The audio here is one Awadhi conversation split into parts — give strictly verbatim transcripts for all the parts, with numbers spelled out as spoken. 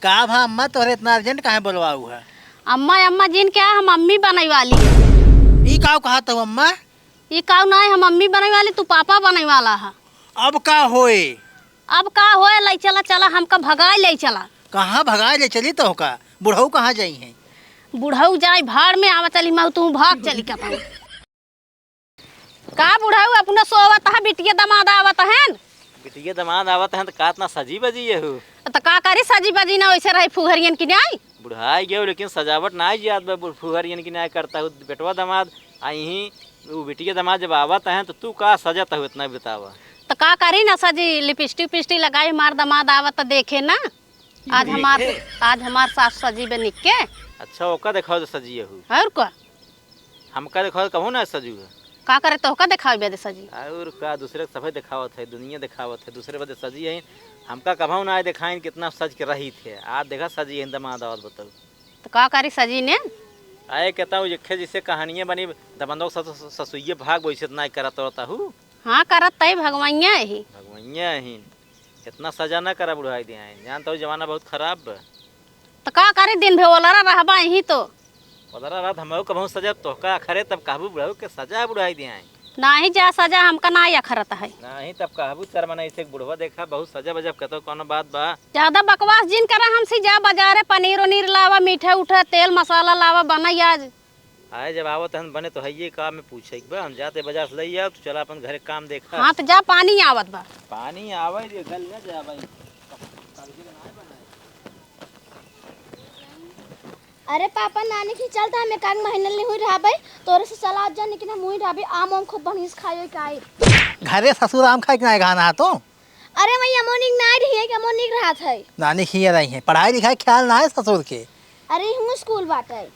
का भा अम्मा, तोहरे इतना urgent काहे बोलवाऊ है? अम्मा, अम्मा जिन क्या, हम अम्मी बनइ वाली है। ई काऊ कहत हऊ अम्मा? ई काऊ नाहीं, हम अम्मी बनइ वाली, तू पापा बनइ वाला है। अब का होए? अब का होए, लइ चला, चला, हमका भगाए लइ चला। कहाँ भगाए लइ चली तोहका? बुढ़ऊ कहाँ जइहैं? बुढ़ऊ जाई भाड़ में, आवा चली, मऊ तू भाग चली का पाऊ। का बुढ़ऊ अपना सोवत है, बिटिया दमाद आवत हैं। बिटिया दमाद आवत हैं त का इतना सजी बजी यहू? त का करी सजी बजी ना, वैसे रही फुहरियन की नाई। बुढ़ाई गयो लेकिन सजावट नाई जात बा, बुढ़-, फुहरियन की नाई करता हूँ। बेटवा दमाद आई ही, उ बिटिया दमाद जब आवत हैं त तू का सजत हूँ इतना बतावा। त का करी ना सजी, लिपस्टिक उपिस्टिक लगाई, हमार दमाद आवत त देखे ना। आज हमार, देखे? आज हमार सास सजी बे निक के। अच्छा, ओका देखाओ जो सजी यहू। और का? हमका देखावत कबहू ना सजू है। का करे तोहका देखावे बदे सजी? और का, दूसरे के सभे देखावत है, दुनिया देखावत है, दूसरे बदे सजी है। हमका कबहू ना देखाइन कितना सज के रही थे। आज देखा सजी है, दमाद आवत बताऊ। तो का करी सजी ने? आए कहता हूँ, यखे जैसे कहानियाँ बनी, दबंदो सस-, ससुइये भाग वैसे तो ना करत रहता हूँ। हाँ, करत तई भगवैया ही। भगवैया ही। इतना सजा ना करा बुढ़ाई दे आए। जानता हूँ जमाना बहुत खराब बा। त का करी, दिन भे ओलरा रहबा यहीं तो। ओलरा रहत हमहू कबहू सजा तोहका अखरे तब कहबू बुढ़ऊ के सजा बुढ़ाई दे आए। नाही जा सजा हमका ना अखरत है। नाही तब कहबू चार मना ऐसे बुढ़वा देखा बहुत सजा बजब कतो कौनो बात बा। ज्यादा बकवास जिन करा हमसे, जा बाजारे पनीर उनीर लावा, मीठा उठा, तेल मसाला लावा, बनई आज। आए जब आवत हन बने तो हइये का में पूछे के बा, हम जाते बाजार से लई आव, तू चला अपन घरे काम देखा। हाँ, तो जा, पानी आवत बा। पानी आवे दे, गल न जावे। अरे पापा, नानी की चलता हम एक आध महीना ले हुई रहबे, तोरे से चला जा, लेकिन हम हुई रहबे, आम वाम खूब बढ़िया से खाए के आई। घरे ससुर आम खाए के ना घाना तो। अरे वही अमोनिक नाई रही है कि अमोनिक रहत है। नानी खिए रही है, पढ़ाई लिखाई ख्याल ना है ससुर के। अरे हूँ स्कूल बाटे।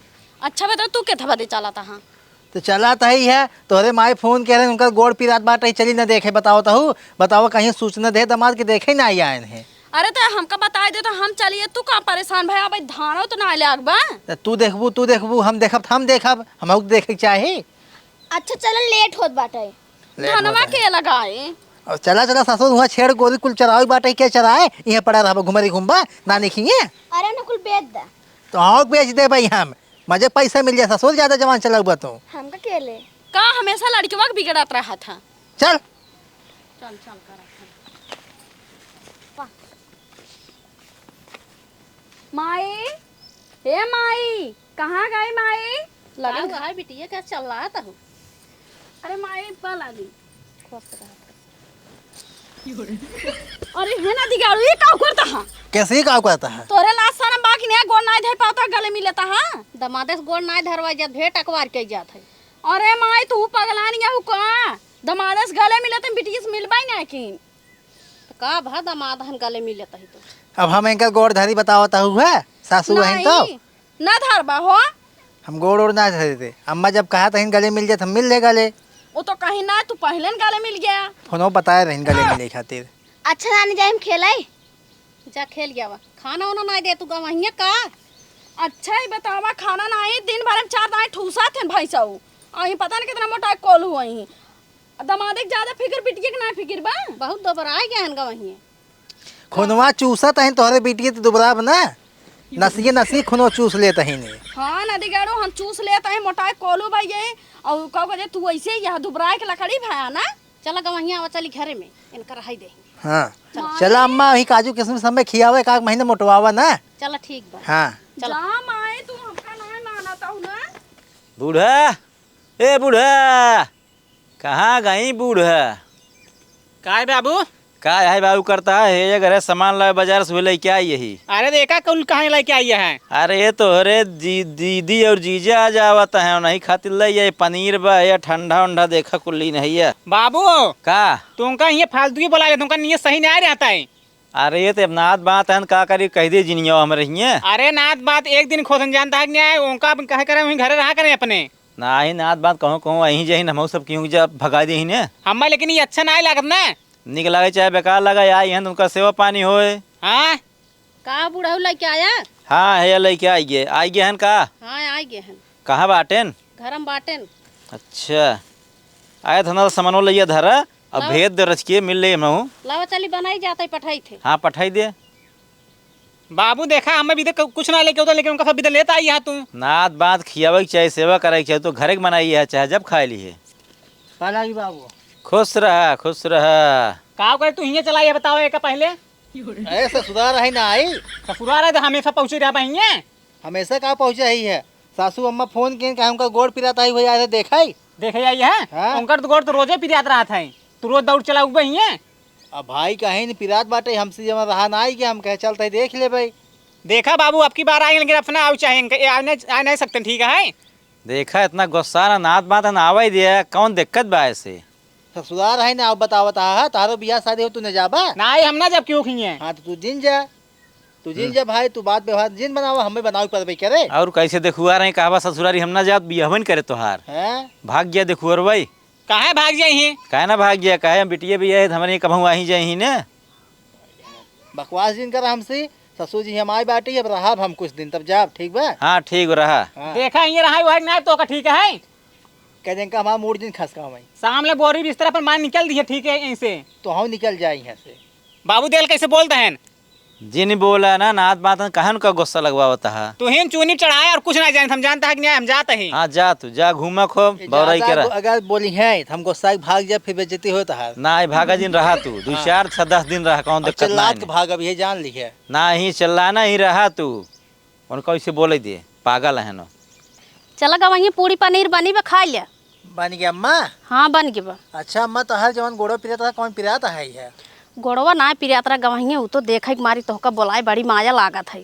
अच्छा बताओ, तू केथा बदे चला तहा? तो चला तही है, तोहरे माई फोन के रहे, उनका गोड़ पिरात बाटे, चली न देखे, बताओ तहू, बताओ कहीं सूचना दे दमाद के देखे ना आई आयन है। अरे तो हमका बताई दे तो हम चलिए, तू का परेशान भया, भाई धानो तो ना ले आग बा। तो तू देखबू, तू देखबू, हम देखब, हम देखब, हमहू के देखे के चाही। अच्छा चलो, लेट होत बाटे। लेट धनवा होत है। के लगाए? अब चला, चला ससुर, हुआ छेड़ गोरी कुल चरावे बाटे, के चराए? इहे पड़ा रहबा, घुमरी घूमबा, नानी खिए। अरे न कुल बेच दे। तो हाँ, बेच दे भाई हम, मजे पैसा मिल जाए ससुर, ज्यादा जवान चलाऊ बा तू। हमका के ले? का हमेशा लड़कवा के बिगड़त रहा था। चल। चल, चल, करत है। वाह। माई, हे माई, कहाँ गई माई? लगे का भाई बिटिया का चल रहा था हो। अरे माई, पा लागी। खुश रहा। अरे हे ना दिगाड़ू, ये का करता है? कैसे ही का करता है? तोरे लाज शरम बा कि नहीं, गोड़ नाई धर पावता, गले मिलता है? दमादे से गोड़ नाई धरवा जात, भेंट अकबार के जात है। अरे माई, तू पगलान गया हो का? दमादे से गले मिलते, बिटिया से मिलबा ही ना किन। तो का भा दमाद हन गले मिलत ही तो। अब हम इनका गोड़ धरी बतावत हूँ है, सासू बहन तो। नहीं, ना धरबा हो। हम गोड़ ओड़ ना धरे थे। अम्मा जब कहा तहिन गले मिल जात, हम मिल ले गले। वो तो कहीं ना, तू पहले न गले मिल गया। फोनो बताए रहिन गले मिले खातिर। अच्छा नानी, जाए हम खेले। जा खेल गया वा। खाना उना ना दे तू गवहिया का? अच्छा ही बतावा, खाना ना आई, दिन भर में चार दाई ठूसा थे भैंसा। अही पता नहीं कितना मोटा कोल हुआ ही। दमादे के ज्यादा फिक्र, बिटिया के ना फिक्र बा। बहुत दोबराए गए हन गवहिए। खुनवा चूसत हन तोहरे बिटिया त दुबराब ना। नसिए नसी खुनवा चूस लेत हन। हाँ, नदी गाड़ू हम चूस लेत हन, मोटाए कोलू बा ये। और का वजह तू ऐसे ही यहाँ दुबराए के लकड़ी भाया ना। चला गवहिया आवा, चली घरे में, इनका रहाई दे। हाँ। चला। चला अम्मा, वही काजू किशमिश हमें खियावे, एक आध महीने मोटवावा ना। चला ठीक बा। हाँ। चला। जा माए, तू हमका ना मानत हूँ ना। बूढ़ा, ए बूढ़ा, कहाँ गई बूढ़ा? काय बाबू? काय है बाबू करता है, ये घरे सामान लाए बाजार से लेके आई यही। अरे देखा कुल कहाँ लेके आई है। अरे ये तोहरे जी-, दीदी और जीजा आ जावत हैं, उन्हीं खातिर ले ये पनीर बा, ये ठंडा उंडा देखा कुल ली नहीं है। बाबू। का? तुमका ये फालतू ही बोला, तुमका ये सही नहीं रहता है। अरे ये तो अब नात बात है, का करी, कह दे जिनियो हमरे हिये। अरे नात बात एक दिन खोसन जानता है कि नहीं, उनका अपन कहे करे वहीं घरे रहा करें अपने। नाही, नात बात कहूँ कहूँ, अहीं जहिन, हमहू सब क्यों जब भगा दे ही ने। हम्मा लेकिन ये अच्छा नाही लागत ना। निक लागे चाहे बेकार लागे, आई हन, उनका सेवा पानी होए। हाँ। का बुढ़ऊ लइके आया? हाँ, हे लइके आई गे, आई गे हन का? हाँ, आई गे हन। कहाँ बाटेन? घर में बाटेन। अच्छा, आए धना सामानो लइया धरा, अब लाओ। भेज दे रचके, मिल ले हमहू। लावा चली बनाई जाता है, पठाई थे। हाँ, पठाई दे। बाबू देखा, हमें भी दे, कुछ ना लेके उधर, लेकिन उनका सब भी दे लेता आई है तू। नात बात खियावे के चाहे, सेवा करे के चाहे, तो घरे के बनाई है, चाहे जब खाए ली है। पाला की बाबू। खुश रहा, खुश रहा। का करे तू हियाँ चला, ये बताओ एक पहले। अरे ससुराल है ना आई। ससुराल है तो हमेशा पहुँचे रहा हियाँ। हमेशा का पहुँचा ही है? सासू अम्मा फोन किन का हमका गोड़ पिरात आई हुई, आए देखा ही। देखे आई है? हाँ। उनकर तो गोड़ तो रोजे पिरात रहत है, तू रोज दौड़ चला उबे हियाँ। अब भाई कहीं न पिरात बाटे, हमसे जमा रहा ना आई कि हम कहे चलते ही देख ले भाई। देखा बाबू, अब की बार आई, लेकिन अपना आओ चाहे इनके, ये आ नहीं, आ नहीं सकते, ठीक है? देखा, इतना गुस्सा ना, नात बात ना आवे दिया, कौन दिक्कत बा ऐसे? ससुराल है ना, अब बतावत हा, तारो बियाह शादी हो, तू न जाबा? ना आई, हम ना जब क्यों खिए? हाँ, तो तू जिन जा, तू जिन हम्म। जा भाई, तू बात व्यवहार जिन बनावा, हमें बनावे पड़बे करे। और कैसे देखुआ रहे, कहवा ससुरारी हम ना जात, बियाहवन करे तोहार। हैं? भाग गया देखुअर भाई। काहे भाग जाई ही? काहे ना भाग गया, काहे हम बिटिया भी है, हमरे कभऊ आही जाई ही ने। बकवास जिन कर हमसे, ससुर जी हमारे बाटी, अब रहब हम कुछ दिन, तब जाब, ठीक बा? हाँ, ठीक रहा। हाँ। देखा, ये रहा, वही ना तो का ठीक है। कह दें का हमारा मूड जिन खसका हमारी। सामने बोरी बिस्तर पर मार निकल दी है, ठीक है, यहीं से। तो हम निकल जाए यहाँ से। बाबू देल कैसे बोलते हैं? जिन बोला ना, नात बात में कहन का गुस्सा लगवावत है। तू ही चूनी चढ़ाए और कुछ ना जाने, हम जानता है कि नहीं, हम जाते ही। हाँ, जा तू, जा घूमा खूब, ये बौराई ज्यादा करा। अगर बोली है, तो हम गुस्सा के भाग जा, फिर बेइज्जती होता है। ना, आई भागा जिन रहा तू, दो हाँ। चार, छह, दस दिन रहा, कौन और दिक्कत चिल्लात नहीं। के भाग, अब ये जान ली है। ना ही चिल्लाना ही रहा तू, उनको ऐसे बोले दे, पागल है ना। चला गवइया, पूड़ी पनीर बनी बा, खा लिया। बन गया अम्मा? हाँ, बन गया बा। अच्छा अम्मा, तो हर जवन गोड़ो पिरात रहा, कौन पिरात है ये? गोड़वा ना पिरात रहा गवइया, उ तो देखे के मारी तोहका बोलाए, बड़ी माया लागत है।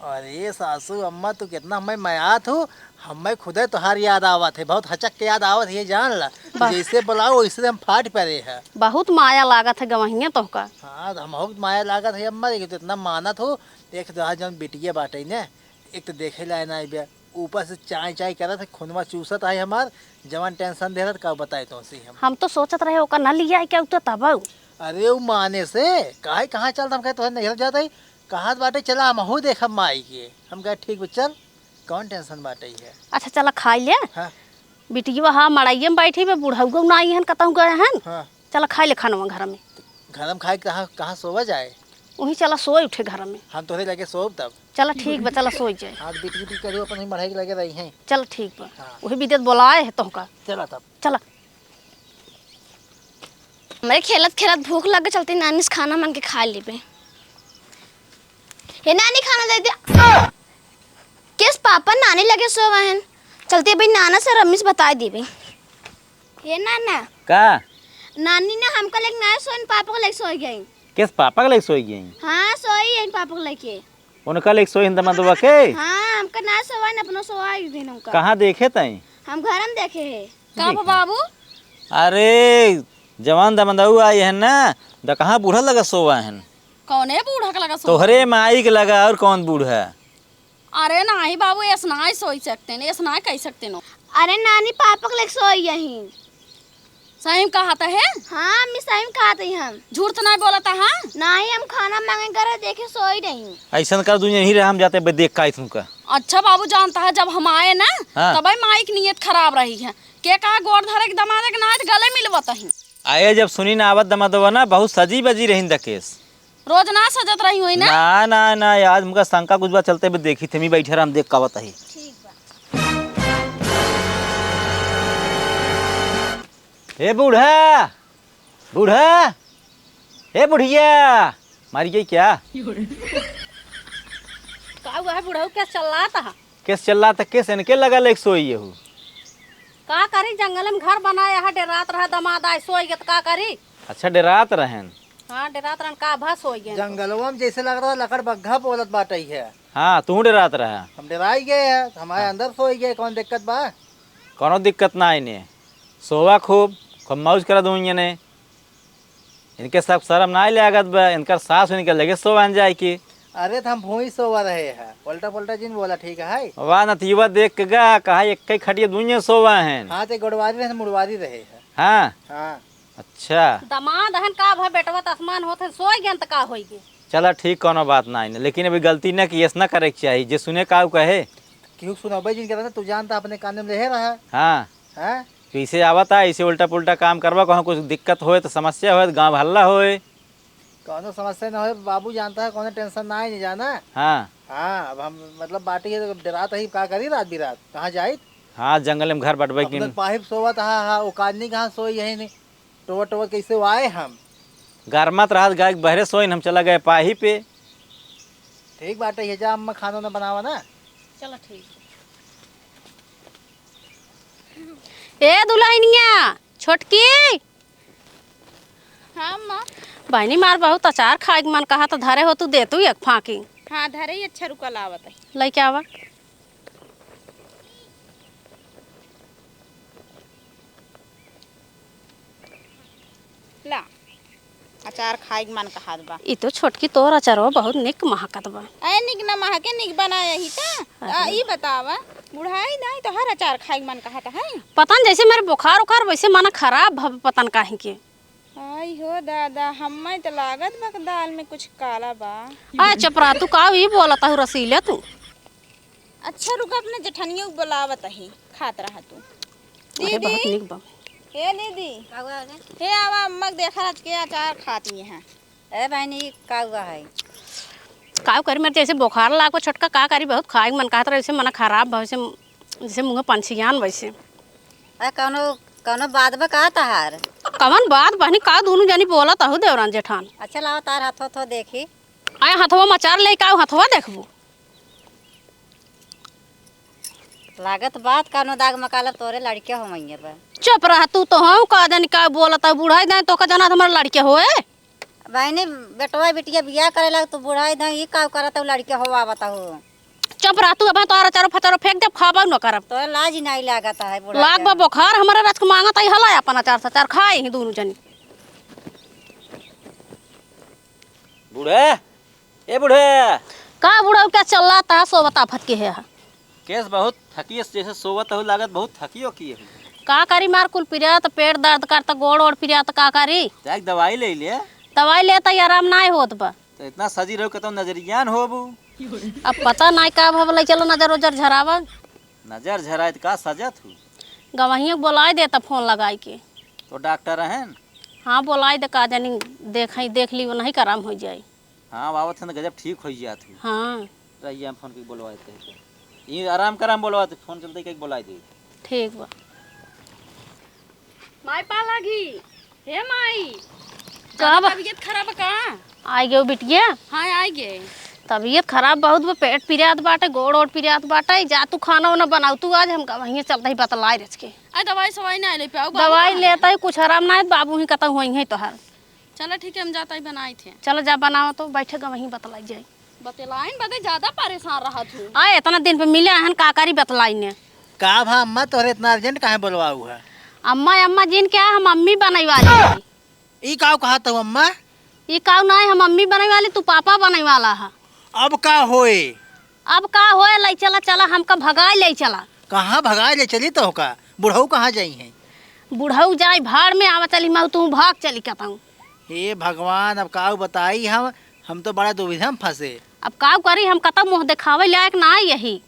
अरे सासू अम्मा, तू कितना हमें मयात हो, हमें खुदे तोहार याद आवत है, बहुत हचक के याद आवत है, ये जान ला। तू बस। जैसे बुलाओ वैसे हम फाट पड़े है। बहुत माया लागत है गवइया तोहका। हाँ, तो हम बहुत माया लागत है अम्मा, लेकिन तू इतना मानत हो, एक तो आज जौन बिटिया बाटे ने, एक तो देखे लाए ना आइबे, ऊपर से चाय चाय करत है, खूनवा चूसत है हमार, जवन टेंशन दे रहा, का बताए तो सी हम। हम तो सोचत रहे ओकर ना लिया है क्या, उ तो तब। अरे उ माने से, काहे कहाँ चलत, हम कहे तोहरे नैहर जात है, कहाँ बाटे, चला हमहू देखब माई के। हम कहे ठीक बा चल, कौन टेंशन बाटे है। अच्छा चला खाई ले। हाँ। बिटिया हाँ मड़ाइये में बैठी बे, बुढ़ऊ ना आई हन, कतहूँ गए हन। हाँ। चला खाई ले खानवा घर में। घर में खाए के कहाँ, कहाँ सोवा जाए? वहीं चला सोए उठे घर में। हम तोहरे लगे सोब तब। चला ठीक बा, चला सोई जाए। हाँ, बिटी बिटी करू अपन ही मढ़ाई के लगे रही हैं। चला ठीक बा। हाँ। वही बिदेत बोलाए है तोहका। चला तब। चला। हमरे खेलत खेलत भूख लग गए, चलते नानी से खाना मांग के खा लेबे। हे नानी, खाना दे दे। केस पापा नानी लगे सोवा हन, चलते अभी नाना से रम्मी से बताए देबे। हे नाना। का? नानी ना हमका लेके ना सोइन, पापा को लेके सोई गई। केस पापा के लेके सोई गई? हाँ, सोई है पापा को लेके। उनका लेके सोई हन दमदवा के? हाँ, हमका ना सोवा, अपनो सोवा एक दिन हमका। कहाँ देखे तई? हम घर में देखे है। का बा बाबू? अरे, जवान दमदऊ आई है ना, द कहाँ बूढ़ा लगा सोवा है? कौने बूढ़ा के लगा सोवा? तोहरे माई के लगा, और कौन बूढ़ा? अरे नाही बाबू, ऐस नाही सोई सकते न, ऐस नाही कही सकते न। अरे नानी, पापा के लेके सोई यहीं। सही में कहा त है? हाँ, अम्मी, सही में कहा त हम। झूठ तो नाही बोला त, हाँ? नाही, हम खाना मांगे करे, देखे सोई नहीं। ऐसन कर, दुनिया यहीं रहा, हम जाते बे देख का तुमका। अच्छा बाबू, जानता है, जब हम आए ना, हाँ। तबे माई की नीयत खराब रही है। के कहा गोड़ धरे के दमाद के नाय त गले मिलवत ही। आए जब सुनी ना आवत दमादवा ना, बहुत सजी बजी रही दकेस। रोज ना सजत रही हुई ना? ना, ना, ना, आज हमका शंका कुछ बा, चलते बे देखी थे, मी बैठे रहम, देख का आवत ही। ठीक बा। ए बूढ़ा, बूढ़ा, ए बुढ़िया, मारी गई क्या? का हुआ है बुढ़ऊ, क्या चिल्लात है? केस चिल्लात है, केस इनके लगा लेके सोई यहू। का करी, जंगल में घर बनाया है, डेरात रहा दमाद आए, सोई गए त का करी? अच्छा, डेरात रहन। हाँ, डेरात रहन, का भा सोई गए। जंगलवा में जैसे लग रहा लकड़ बग्घा बोलत बाटे है। हाँ, तू डेरात रहा। हम डेराई गए हैं, हमारे हाँ। अंदर सोई गए, कौन दिक्कत बा? कौनो दिक्कत ना आईने, सोवा खूब, खूब मौज करा दूँ इन्हें। इनके सब शर्म ना लागत बा, इनकर सास इनके लगे सोवन जाए की। अरे त हम भूई सोवा रहे हैं, उल्टा पुल्टा जिन बोला, ठीक है? वाह, नतीबा देख के गा, कहा एक ही खटिया दुनिया सोवा हैं। हाँ, ते गोड़वारी रहे, मुड़वारी रहे हैं। हाँ। हाँ। अच्छा। दमाद हन का भा बेटवा त आसमान होत हन, सोई गए त का होई गे? चला ठीक, कौनो बात ना आईने, लेकिन अभी गलती ना की, ऐस ना करे के चाही, जे सुने का उ कहे। केहू सुनाबे जिन करता, तू जानता अपने कान में लेहे रहा। हाँ। हैं? कैसे आवत है, ऐसे उल्टा पुल्टा काम करबा, कहूँ कुछ दिक्कत होए तो समस्या होए तो गाँव हल्ला होए। कौनो समस्या ना होए, बाबू जानता है, कौनो tension ना है, नहीं जाना। हाँ। हाँ, अब हम मतलब बाटी है, तो डरात ही का करी रात बिरात, कहाँ जाई? हाँ, जंगल में घर बटबे अपने की। पाहिप सोवत, हाँ, हाँ, ओकादनी कहाँ सोई, यही नहीं। टोवत टोवत कैसे आए हम? घर मत रहत, गाय के बहरे सोइन, हम चला गए पाही पे। ठीक बाटे, ये जा अम्मा खाना ना बनावा ना। चलो ठीक। ए दुल्हनिया, छोटकी। हाँ अम्मा। बहनी मार बहुत अचार खाए के मन कहा तो धरे हो तू दे तू एक फाँकी। हाँ धरे ही अच्छा रुका लावत है। लइके आवा। ला, अचार खाए के मन कहत बा। ई तो छोटकी तोर अचारवा बहुत निक महकत बा। अरे निक ना महके, निक बनाया ही त। अरे। आ, ई बतावा, बुढ़ाई दाई तोहर अचार खाए के मन कहत है? पता न जैसे मेरे बुखार उखार वैसे मन खराब भव पता न काहे के। आई हो दादा, हम्मे त लागत बा कि दाल में कुछ काला बा। आय चुप रह तू, का ई बोलत हऊ रसीले तू? अच्छा रुका, अपने जेठनियों के बोलावत ही, खात रहा तू। अरे दीदी। बहुत निक बा। हे दीदी। का हुआ है? हे आवा, अम्मा के देखा आज के अचार खाती हैं। ए बहनी, का हुआ है? का करी, मेरे जैसे बुखार लाग बा छोटका, का करी, बहुत खाए के मन कहत रहे, जैसे मन खराब बा, जैसे, जैसे मुँह पंछियान वैसे। अरे कौनो, कौनो बात बा का तहार? कवन बात बहनी, का दोनों जनी बोलत हऊ देवरान जेठान? अच्छा लावा तार हथवा थो देखी। आय हथवा मचार ले का हथवा देखबू? लागत बात कानो दाग मकाला तोरे लड़के हो मइये बा। चुप रह तू तो, हम का जानी का बोलत है, बुढ़ाई दाई तो का जाना हमारे लड़के होए। बहनी, बेटवा बिटिया बियाह करे लाग तू बुढ़ाई दाई ई का करत हऊ, लड़के हो आवत हऊ। चुप रह तू, अब तोहरा चारो फचारो फेंक देब, खाबो न करब। तोरे लाज ही नहीं लागत है बुढ़ाई लाग बा दाई। बुखार हमारे रच के मांगत है, हला अपन अचार सचार खाए ही दोनों जनी। बूढ़े, ए बूढ़े। का बूढ़ा, क्या चल रहा था? सोवत आफत के है। केस बहुत थकी है, जैसे सोवत हो, लागत बहुत थकी हो की है। का करी मार, कुल पिरात, पेट दर्द करता, गोड़ ओड़ पिरात, का करी? जाके दवाई ले ले। दवाई लेता ही आराम नाय होत बा। तो इतना सजी रहो, कतौ नजरियान होबू। अब पता नाय का भव, ले चलो नजर उजर झरावा। नजर झराए त का सजत हू? गवहिया के बोलाए देता फोन लगाई के। तो डॉक्टर रहन? हाँ, बोलाए दे, का जानी, देख, देख ली, वो नहीं कराम हो जाए। हाँ, आवत है ना, गजब ठीक होइ जात हूँ। हाँ। रहिए, हम फोन के बोलवा देते हैं। ये आराम करा, हम बोलवा देते, फोन चलते कहीं बोला दे। ठीक बा। माई पा लागी। हे माई। का ज्यादा बा? तबीयत खराब बा का? आइ गयो बिटिया। हाँ, आइ गए। तबीयत खराब बहुत बा, पेट पिरात बाटे, गोड़ ओड़ पिरात बाटे। जा तू खाना वाना बनाओ तू, आज हम वहीं चलते ही बतलाए रच के। आ, दवाई सवाई ना ले पाऊ, बाबू दवाई कहाँ लेता है? ही कुछ आराम ना है, बाबू ही कतौ हुई है तोहार। चला ठीक है, हम जाता ही बनाई थे। चला जा बनावा तो, बैठे गा वहीं बतलाई जाई। बतलाइन बदे ज्यादा परेशान रहत हूँ। आ, इतना दिन पे मिले हन, का करी बतलाई ने। का भा अम्मा, तोहरे इतना urgent काहे बोलवाऊ है? अम्मा, अम्मा जिन क्या, हम अम्मी बनई वाली हई। ई काऊ कहत हऊ अम्मा? ई काऊ ना है, हम अम्मी बनई वाली, तू पापा बनई वाला है। अब का होए? अब का होए, लई चला, चला, हमका भगाई लई चला। कहाँ भगाई ले चली तोहका? बुढ़ऊ कहाँ जाई हैं? बुढ़ऊ जाई भाड़ में, आवा चली, मऊ तू भाग चली कतऊ। हे भगवान, अब काऊ बताई हम, हम तो बड़ा दुविधा में फंसे। अब काऊ करी, हम कतऊ मुँह देखावे लायक ना आई यही।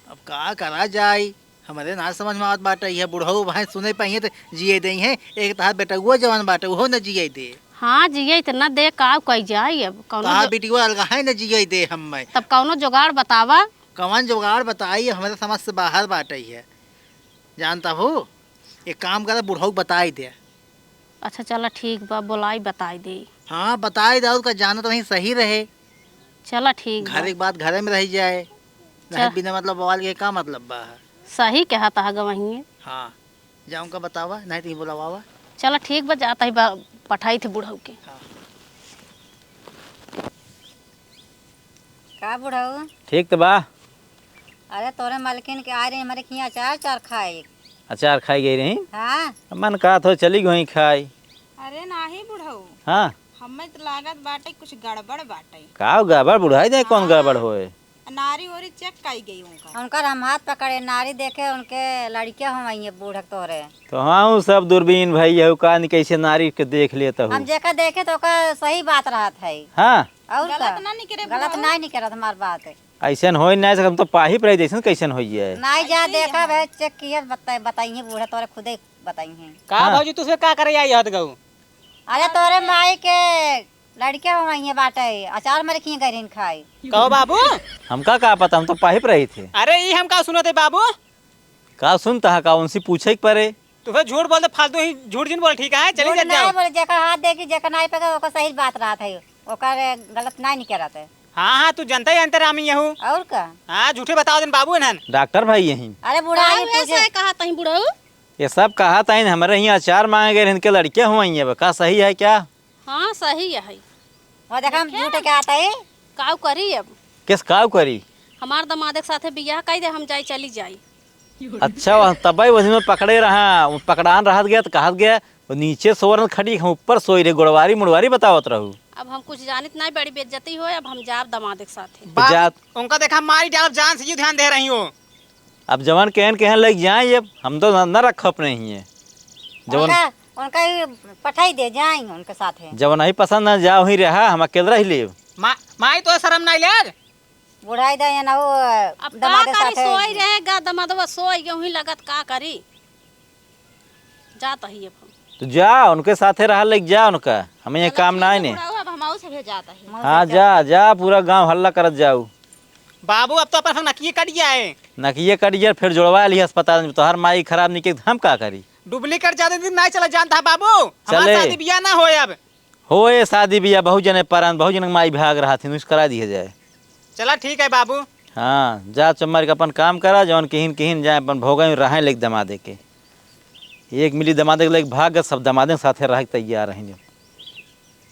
अब का करा जाई, हमरे ना समझ में आवत बाटे, यह बुढ़ऊ भाई सुने पाइए तो जिए देई हैं, एक तहार बेटउआ जवान बाटे, उहो न जिए दे। हाँ, जिए त न दे, काऊ कई जाई अब, कौनो तहार जो बिटिया अलगा है न जिए दे हम्मे। तब कौनो जुगाड़ बतावा। कवन जुगाड़ बताई, हमरे समझ से बाहर बाटे है। जानता हो, एक काम करा, बुढ़ऊ के बताई दे। अच्छा, चला ठीक बा, बोलाई बताई दे। हाँ, बताई दे, और का जाना तो वहीं सही रहे। चला ठीक बा। घर एक बात घरे में रह जाए, नहीं चल। बिना मतलब बवाल के का मतलब बा? सही कहत ह गवहिए। हाँ, जाऊँ का बतावा, नहीं तो ही बुलावा। चला ठीक बा, जाता ही बा, पठाई थे बुढ़ऊ के। हाँ। का बुढ़ऊ? ठीक त बा। अरे तोरे मलकिन के आ रही हमारे खियाँ अचार, अचार खाए। अचार खाई गई रही? हाँ। मन का थो चली गई खाई। अरे नाही बुढ़ऊ। हाँ। हमें तो लागत बाटे कुछ गड़बड़ बाटे। का गड़बड़ बुढ़ाई दे, कौन हाँ। गड़बड़ होए? नारी ओरी check काई गई उनका। उनकर हम हाथ पकड़े, नारी देखे उनके लड़किया हो वहीं बूढ़क तोरे। तो हाँ, उ सब दूरबीन भाई यहू का नहीं कैसे नारी के देख लेता हूँ। हम जेका देखे तो ओका सही बात रहत है। हाँ। और गलत का? ना निकरे गलत बुढ़ऊ। ना निकरत हमार बात। ऐसन होई ना सके, हम तो पाही पर रही, जैसन कैसन होई है। नहीं जा ऐसे ही देखा है। भाई, check किए बताई, बताइए बूढ़ा तोरे खुदे बताइए। का हाँ। भौजी तुझसे का करे आई हत गऊ? अरे तोरे माई के लड़के हो वहीं बाटे, अचार मरे खिए गए रहन खाए। कहो बाबू। हमका का पता, हम तो पाहिप रही थे। अरे ई हम का सुनत है बाबू? का सुनता है का, उनसे पूछे के परे। तू फिर झूठ बोलते, फालतू ही झूठ जिन बोल, ठीक है? चली झूठ जा, नहीं जाओ। बोले, जेकर हाथ देखी, जेकर नहीं पकड़, ओकर सही बात रहत है, ओकर गलत नहीं निकलत है। हाँ, हाँ, तू जनता ही अंतर आमी यहू। और का? हाँ, झूठे बताओ दिन बाबू इन्हन। डॉक्टर भाई यही। अरे बूढ़ा का ये हुआ पूछे। से कहा तहीं बुढ़ऊ? ये सब कहा तहीं, हमरे यहाँ अचार मांगे गए, इनके लड़के हुआ ही है, का सही है क्या? हाँ, सही है। वो देखा, हम झूठे क्या आता है? काऊ करी अब? किस काऊ करी? हमार दमाद के साथे बियाह कई दे, हम जाई, चली जाई। अच्छा, वह तबई वही में पकड़े रहा, वो पकड़ान रहत गया तो कहत गया, वो नीचे सोवरन खड़ी, हम ऊपर सोई रहे, गोड़वारी मुड़वारी बतावत रहू। अब हम कुछ जानित नहीं, बड़ी बेइज्जती होए, अब हम जाब दमाद के साथे। तो बाप, जात उनका देखा मारी डालब जान से, यू ध्यान दे रही हो। अब जवन कहन कहन लग जाए, ये हम तो न, न रख अपने ही है। जवन उनका, उनका ही पठाई दे जाए उनके साथे। जवन ही पसंद न जाओ, ही रहा, हम अकेले रह लेब। मा-, माई तो शर्म नहीं ले। बुढ़ाई दे ना वो अब का दमाद के करी, साथे। सोई रहेगा दमादवा, सोई गए, वहीं लगत का करी। जात ही अब हम। तो जा, उनके साथे रहा, लेके जा उनका, हमें ये चलो काम ठीक ना है, आने। बुढ़ऊ, अब हम आऊ से भी जात ही। हाँ, जा, जा, पूरा गांव हल्ला करत जाऊ। बाबू, अब तो अपन नकिये कट गया है। नकिये कट गया, फिर जोड़वा ली अस्पताल में, तोहर माई खराब निकल, हम का करी? डुप्लीकेट ज्यादा दिन नहीं चला जानता है बाबू, हमार चले। शादी बियाह ना होए अब। होए शादी बियाह, बहुत जने परन, बहुत जने के माई भाग रहा थी, उस करा दिया जाए। चला ठीक है बाबू। हाँ, जा चुम्मर के अपन काम करा, जौन किहिन किहिन जाए अपन भोगे में रहे लेके दमादे के। एक मिली दमादे के लेके भाग गए, सब दमादे के साथे रहे के तैयार हैं।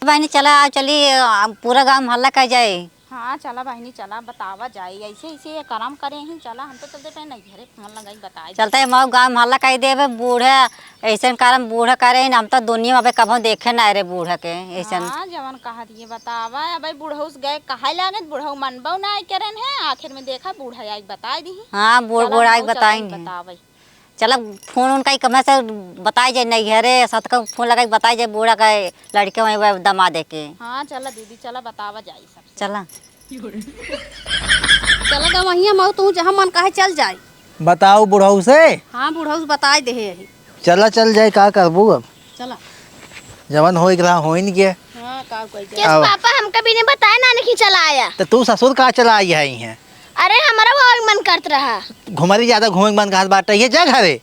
बहनी चला, आओ चली, आ, पूरा गाँव में हल्ला कर जाए। हाँ, चला बहिनी, चला, बतावा जाई, ऐसे, ऐसे ये करम करे ही, चला, हम तो चलते पे नहीं घरे, फोन लगाई, बताई। चलते हम गाँव में हल्ला कर देबे, बूढ़ा, ऐसन करम बूढ़ा करे ही, हम तो दुनिया में अबे कभो देखे ना रे बूढ़ा के, ऐसन। हाँ, जवन कहा दिए, बतावा, अब बुढ़ऊ से गए, कहा लागत, बुढ़ऊ मनबो ना आई करेन है, आखिर में देखा, बूढ़ा आई बताई दी। हाँ, बूढ़, चला, बूढ़ा आई हम बताई चलते नहीं। बतावे। चला, फोन उनका ही कमरा से बताई जाए, नहीं घरे, साथ का फोन लगाई, बताई जाए, बूढ़ा का लड़के वहीं वह दमादे के। हाँ, चला दीदी, चला बतावा जाई सबसे। चला। चला गवहिया मऊ, तू जहाँ मन कहे चल जाए। बताओ बुढ़ऊ से। हाँ, बुढ़ऊ से बताई दे यही। चला, चल जाए, का करबू अब? चला। जवन होई के रहा, होइन के। हाँ, का कोई के? यस, आओ। पापा हमका भी नहीं बताया, नानी की चला आया। तो तू ससुर का चला आई है, हैं? अरे, हमारा वो मन करत रहा। घुमरी ज्यादा घूमे के मन कहत बाटे, ये जा घरे।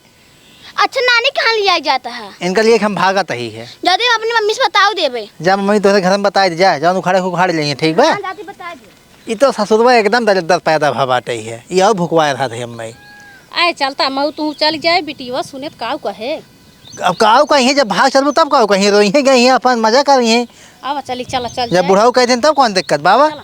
अच्छा, नानी कहाँ लिया जाता है? इनका लिए हम भागत ही है। जल्दी अपनी मम्मी से बताओ देबे। जा मम्मी, तोहरे घर में बताई दे, जा, जौन उखाड़े के उखाड़ लेइहें, ठीक बा? हाँ, जाती बता दे। ई तो ससुरवा एकदम दलिद्दर पैदा भा बाटे है, ई और भुकवाए रहत है अम्मा। आए चलता मऊ, तू चल जाए, बिटिया सुने त काऊ कहे। अब काऊ कहिए, जब भाग चलबू तब काऊ कहिए, रोइहें गइहें, अपन मजा करिहें। अब चली, चला, चल जब जाए। बुढ़ऊ कह देन तब कौन दिक्कत, बाबा? चला।